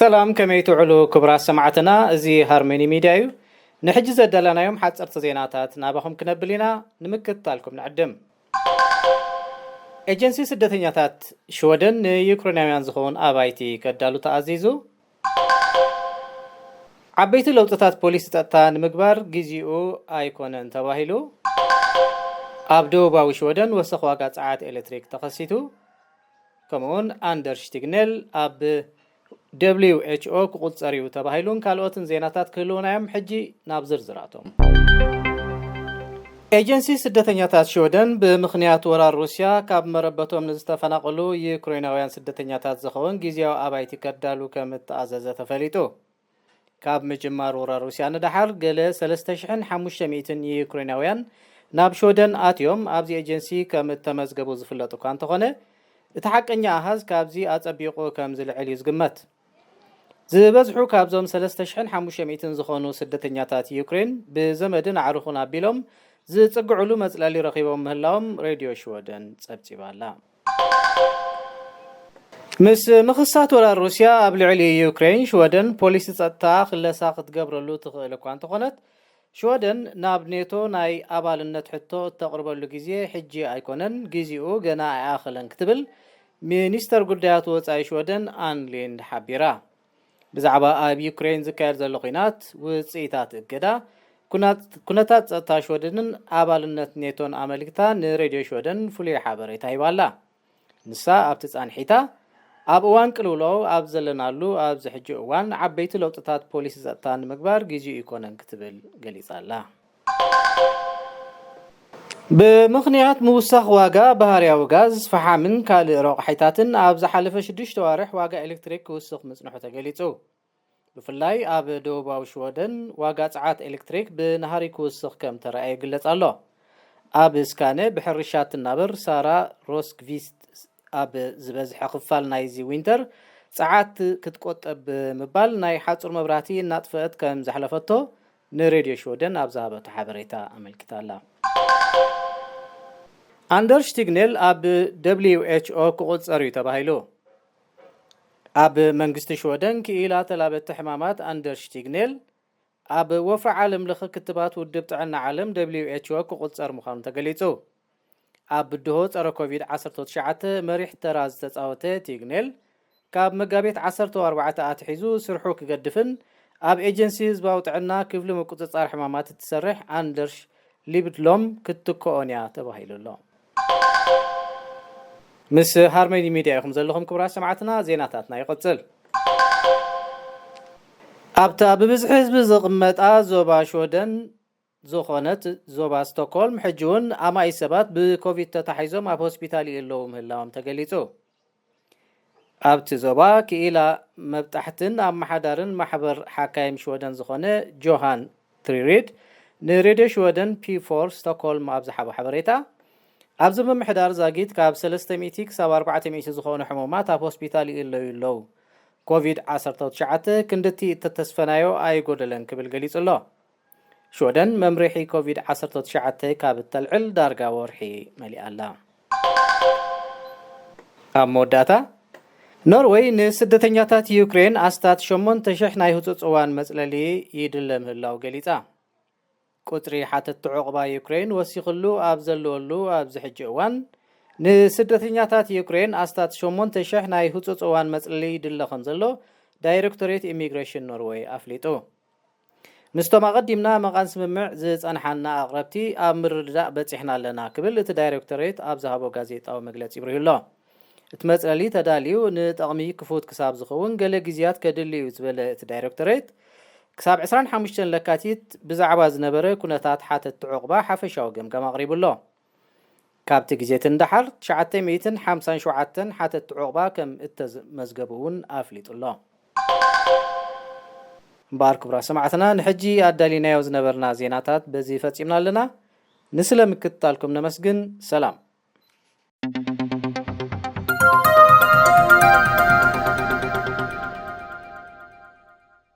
ሰላም፣ ከመይ ትውዕሉ ክቡራት ሰማዕትና? እዚ ሃርመኒ ሚድያ እዩ። ንሕጂ ዘዳለናዮም ሓፀርቲ ዜናታት ናባኹም ክነብል ኢና፣ ንምክትታልኩም ንዕድም። ኤጀንሲ ስደተኛታት ሽወደን ንዩክሬናውያን ዝኸውን ኣባይቲ ከዳሉ ተኣዚዙ። ዓበይቲ ለውጥታት ፖሊሲ ጸጥታ ንምግባር ግዚኡ ኣይኮነን ተባሂሉ። ኣብ ደቡባዊ ሽወደን ወሰኽ ዋጋ ጸዓት ኤሌክትሪክ ተኸሲቱ። ከምኡውን ኣንደርሽ ቲግኔል ኣብ ደብሊው ኤች ኦ ክቑጸር እዩ ተባሂሉን ካልኦትን ዜናታት ክህልውና እዮም። ሕጂ ናብ ዝርዝራቶም። ኤጀንሲ ስደተኛታት ሽወደን ብምኽንያት ወራር ሩስያ ካብ መረበቶም ንዝተፈናቐሉ ዩክሬናውያን ስደተኛታት ዝኸውን ግዜያዊ ኣባይቲ ከዳሉ ከም እተኣዘዘ ተፈሊጡ። ካብ ምጅማር ወራር ሩስያ ንደሓር ገለ ሰለስተ ሽሕን ሓሙሽተ ሚእትን ዩክሬናውያን ናብ ሽወደን ኣትዮም ኣብዚ ኤጀንሲ ከም እተመዝገቡ ዝፍለጥ እኳ እንተኾነ፣ እቲ ሓቀኛ ኣሃዝ ካብዚ ኣጸቢቑ ከም ዝልዕል እዩ ዝግመት። ዝበዝሑ ካብዞም ሰለስተ ሽሕን ሓሙሽተ ሚእትን ዝኾኑ ስደተኛታት ዩክሬን ብዘመድን ኣዕሩኽን ኣቢሎም ዝጽግዕሉ መጽለሊ ረኺቦም ምህላዎም ሬድዮ ሽወደን ጸብጺባ ኣላ። ምስ ምኽሳት ወራር ሩስያ ኣብ ልዕሊ ዩክሬን፣ ሽወደን ፖሊሲ ጸጥታ ክለሳ ክትገብረሉ ትኽእል እኳ እንተኾነት፣ ሽወደን ናብ ኔቶ ናይ ኣባልነት ሕቶ እተቕርበሉ ግዜ ሕጂ ኣይኮነን፣ ግዜኡ ገና ኣይኣኸለን ክትብል ሚኒስተር ጉዳያት ወጻኢ ሽወደን ኣን ሊንድ ሓቢራ። ብዛዕባ ኣብ ዩክሬን ዝካየድ ዘሎ ኲናት፣ ውጽኢታት እገዳ፣ ኩናት-፣ ኩነታት ጸጥታ ሽወደንን ኣባልነት ኔቶን ኣመልክታ ንሬድዮ ሽወደን ፍሉይ ሓበሬታ ሂባ ኣላ። ንሳ ኣብቲ ጻንሒታ፣ ኣብ እዋን ቅልውላው ኣብ ዘለናሉ ኣብዚ ሕጂ እዋን ዓበይቲ ለውጥታት ፖሊሲ ጸጥታ ንምግባር ግዜኡ ኣይኮነን ክትብል ገሊጻ ኣላ። ብምኽንያት ምውሳኽ ዋጋ ባህርያዊ ጋዝ፣ ፈሓምን ካልእ ረቑሒታትን ኣብ ዝሓለፈ ሽዱሽተ ዋርሕ ዋጋ ኤሌክትሪክ ክውስኽ ምጽንሑ ተገሊጹ። ብፍላይ ኣብ ደቡባዊ ሽወደን ዋጋ ጸዓት ኤሌክትሪክ ብናህሪ ክውስኽ ከም ተራእየ ይግለጽ ኣሎ። ኣብ ስካነ ብሕርሻ እትናበር ሳራ ሮስክቪስት ኣብ ዝበዝሐ ክፋል ናይዚ ዊንተር ጸዓት ክትቆጠብ ብምባል ናይ ሓጹር መብራህቲ እናጥፈአት ከም ዘሕለፈቶ ንሬድዮ ሽወደን ኣብ ዝሃበቶ ሓበሬታ ኣመልኪታ ኣላ። ኣንደርሽ ቲግኔል ኣብ ደብሊው ኤች ኦ ክቑጸር እዩ ተባሂሉ። ኣብ መንግስቲ ሽወደን ክኢላ ተላበቲ ሕማማት ኣንደርሽ ቲግኔል ኣብ ወፍሪ ዓለም ለኸ ክትባት ውድብ ጥዕና ዓለም ደብሊው ኤች ኦ ክቑጸር ምዃኑ ተገሊጹ። ኣብ ብድሆ ጸረ ኮቪድ ዓሰርተ ትሽዓተ መሪሕ ተራ ዝተጻወተ ቲግኔል፣ ካብ መጋቢት ዓሰርተ ኣርባዕተ ኣትሒዙ ስርሑ ክገድፍን ኣብ ኤጀንሲ ህዝባዊ ጥዕና ክፍሊ ምቁጽጻር ሕማማት እትሰርሕ ኣንደርሽ ሊብድሎም ክትትክኦን እያ ተባሂሉ ኣሎ። ምስ ሃርመኒ ሚድያ ኢኹም ዘለኹም ክቡራት ሰማዕትና፣ ዜናታትና ይቕጽል። ኣብታ ብብዝሒ ህዝቢ ዝቕመጣ ዞባ ሽወደን ዝኾነት ዞባ ስቶክሆልም፣ ሕጂ እውን ኣማኢት ሰባት ብኮቪድ ተታሒዞም ኣብ ሆስፒታል ይእለዉ ምህላዎም ተገሊጹ። ኣብቲ ዞባ ክኢላ መብጣሕትን ኣመሓዳርን ማሕበር ሓካይም ሽወደን ዝኾነ ጆሃን ትሪሪድ ንሬድዮ ሽወደን ፒ ፎር ስቶክሆልም ኣብ ዝሓቦ ሓበሬታ፣ ኣብዚ ምምሕዳር ዛጊት ካብ ሰለስተ ሚእቲ ክሳብ ኣርባዕተ ሚእቲ ዝኾኑ ሕሙማት ኣብ ሆስፒታል ይእለዩ ኣለዉ። ኮቪድ ዓሰርተ ትሽዓተ ክንድቲ እተተስፈናዮ ኣይጎደለን ክብል ገሊጹ ኣሎ። ሽወደን መምርሒ ኮቪድ ዓሰርተ ትሽዓተ ካብ እተልዕል ዳርጋ ወርሒ መሊኣ ኣላ። ኣብ መወዳእታ፣ ኖርወይ ንስደተኛታት ዩክሬን ኣስታት ሸሞንተ ሽሕ ናይ ህጹጽ እዋን መጽለሊ ይድለ ምህላው ገሊጻ። ቁጽሪ ሓተትቲ ዑቕባ ዩክሬን ወሲኽሉ ኣብ ዘለወሉ ኣብዚ ሕጂ እዋን፣ ንስደተኛታት ዩክሬን ኣስታት ሸሞንተ ሽሕ ናይ ህጹጽ እዋን መጽለሊ ይድለ ከም ዘሎ ዳይሬክቶሬት ኢሚግሬሽን ኖርወይ ኣፍሊጡ። ምስቶም ኣቐዲምና መቓን ስምምዕ ዝጸንሓና ኣቕረብቲ ኣብ ምርድዳእ በጺሕና ኣለና ክብል እቲ ዳይሬክቶሬት ኣብ ዝሃቦ ጋዜጣዊ መግለጺ ይብርህ ኣሎ። እቲ መጽለሊ ተዳልዩ ንጠቕሚ ክፉት ክሳብ ዝኸውን ገለ ግዜያት ከድሊ እዩ ዝበለ እቲ ዳይሬክቶሬት፣ ክሳብ ዕስራን ሓሙሽተን ለካቲት ብዛዕባ ዝነበረ ኩነታት ሓተትቲ ዑቕባ ሓፈሻዊ ገምጋም ኣቕሪቡ ኣሎ። ካብቲ ግዜ እቲ ንደሓር ትሽዓተ ሚእትን ሓምሳን ሸውዓተን ሓተትቲ ዑቕባ ከም እተመዝገቡ እውን ኣፍሊጡ ኣሎ። እምበኣር ክቡራት ሰማዕትና፣ ንሕጂ ኣዳሊናዮ ዝነበርና ዜናታት በዚ ፈጺምና ኣለና። ንስለ ምክትታልኩም ነመስግን። ሰላም።